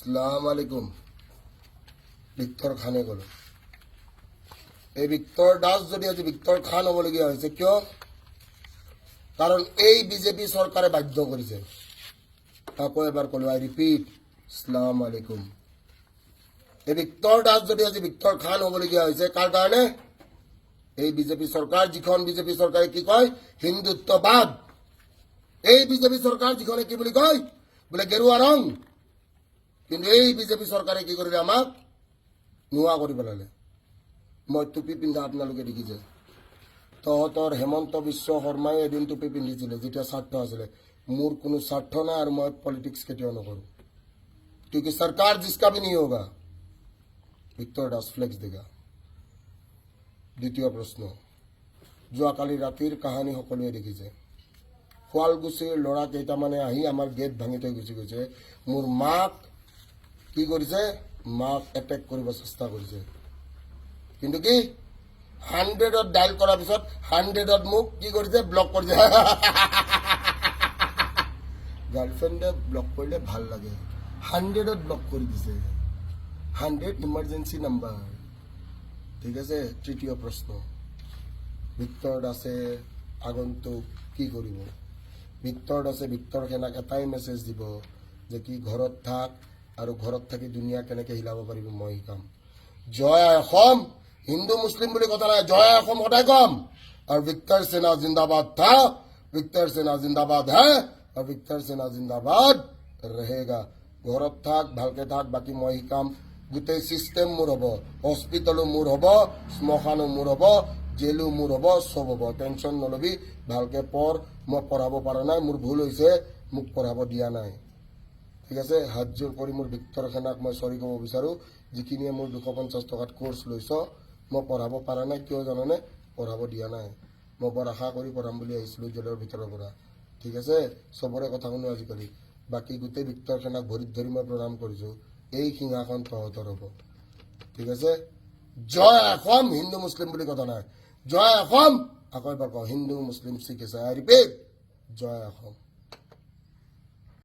সালাম আলাইকুম। ভিক্টৰ খানে ক'লো। এই ভিক্টৰ দাস যদি আজি ভিক্টৰ খান হ'বলগীয়া হৈছে, কিয়? কাৰণ এই বিজেপি চৰকাৰে বাধ্য কৰিছে। আকৌ এবাৰ ক'লো, I repeat, সালাম আলাইকুম। এই ভিক্টৰ দাস যদি আজি ভিক্টৰ খান হ'বলগীয়া হৈছে, কাৰ কাৰণে? এই বিজেপি চৰকাৰ, যিখন বিজেপি চৰকাৰে কি কয়? হিন্দুত্ববাদ। এই বিজেপি চৰকাৰ যিখনে কি বুলি কয়? বোলে গেৰুৱা ৰং। কিন্তু এই বিজেপি চৰকাৰে কি কৰিলে? আমাক নোহোৱা কৰি পেলালে। মই টুপি পিন্ধা আপোনালোকে দেখিছে। তহঁতৰ হেমন্ত বিশ্ব শৰ্মাই এদিন টুপি পিন্ধিছিলে, যেতিয়া স্বাৰ্থ আছিলে। মোৰ কোনো স্বাৰ্থ নাই আৰু মই পলিটিক্স কেতিয়াও নকৰোঁ, क्योंकि सरकार जिसका भी नहीं होगा, ভিক্টৰ দাস ফ্লেক্স देगा। দ্বিতীয় প্ৰশ্ন, যোৱাকালি ৰাতিৰ কাহানী সকলোৱে দেখিছে। শুৱালকুছিৰ ল'ৰা কেইটামানে আহি আমাৰ গেট ভাঙি থৈ গুচি গৈছে। মোৰ মাক কি কৰিছে? মাক এটেক কৰিব চেষ্টা কৰিছে। কিন্তু কি, 100ত ডাইল কৰাৰ পিছত 100ত মোক কি কৰিছে? ব্লক কৰিছে। গাৰ্লফ্ৰেণ্ডে ব্লক কৰিলে ভাল লাগে। 100ত ব্লক কৰি দিছে। 100 ইমাৰ্জেঞ্চি নাম্বাৰ। ঠিক আছে। তৃতীয় প্ৰশ্ন, ভিক্টৰ দাসে আগন্তুক কি কৰিব? ভিক্টৰ দাসে ভিক্টৰ সেনাক এটাই মেছেজ দিব যে কি, ঘৰত থাক আৰু ঘৰত থাকি দুনিয়া কেনেকে হিলাব পাৰিব মই শিকাম। জয় আই অসম। হিন্দু মুছলিম বুলি কথা নাই, জয় আই অসম সদায় কম। আৰু ভিক্টৰ সেনা जिंदाबाद था, ভিক্টৰ সেনা जिंदाबाद है আৰু ভিক্টৰ সেনা जिंदाबाद रहेगा। ঘৰত থাক, ভালকে থাক, বাকী মই শিকাম। গোটেই চিষ্টেম মোৰ হ'ব, হস্পিটেলো মোৰ হ'ব, শ্মশানো মোৰ হ'ব, জেলো মোৰ হ'ব, চব হ'ব। টেনশ্যন নলবি, ভালকে পঢ়। মই পঢ়াব পৰা নাই, মোৰ ভুল হৈছে, মোক পঢ়াব দিয়া নাই। ঠিক আছে। হাতযোৰ কৰি মোৰ ভিক্টৰ সেনাক মই চৰি ক'ব বিচাৰোঁ, যিখিনিয়ে মোৰ 250 টকাত কোৰ্চ লৈছ। মই পঢ়াব পৰা নাই, কিয় জাননে? পঢ়াব দিয়া নাই। মই বৰ আশা কৰি পঢ়াম বুলি আহিছিলোঁ জেলৰ ভিতৰৰ পৰা। ঠিক আছে। চবৰে কথা শুনো আজিকালি। বাকী গোটেই ভিক্টৰ সেনাক ভৰিত ধৰি মই প্ৰণাম কৰিছোঁ। এই সিংহাসন তহঁতৰ হ'ব। ঠিক আছে। জয় অসম। হিন্দু মুছলিম বুলি কথা নাই। জয় অসম। আকৌ এবাৰ কওঁ, হিন্দু মুছলিম Sikh ইছাই, I repeat, Joy Assam.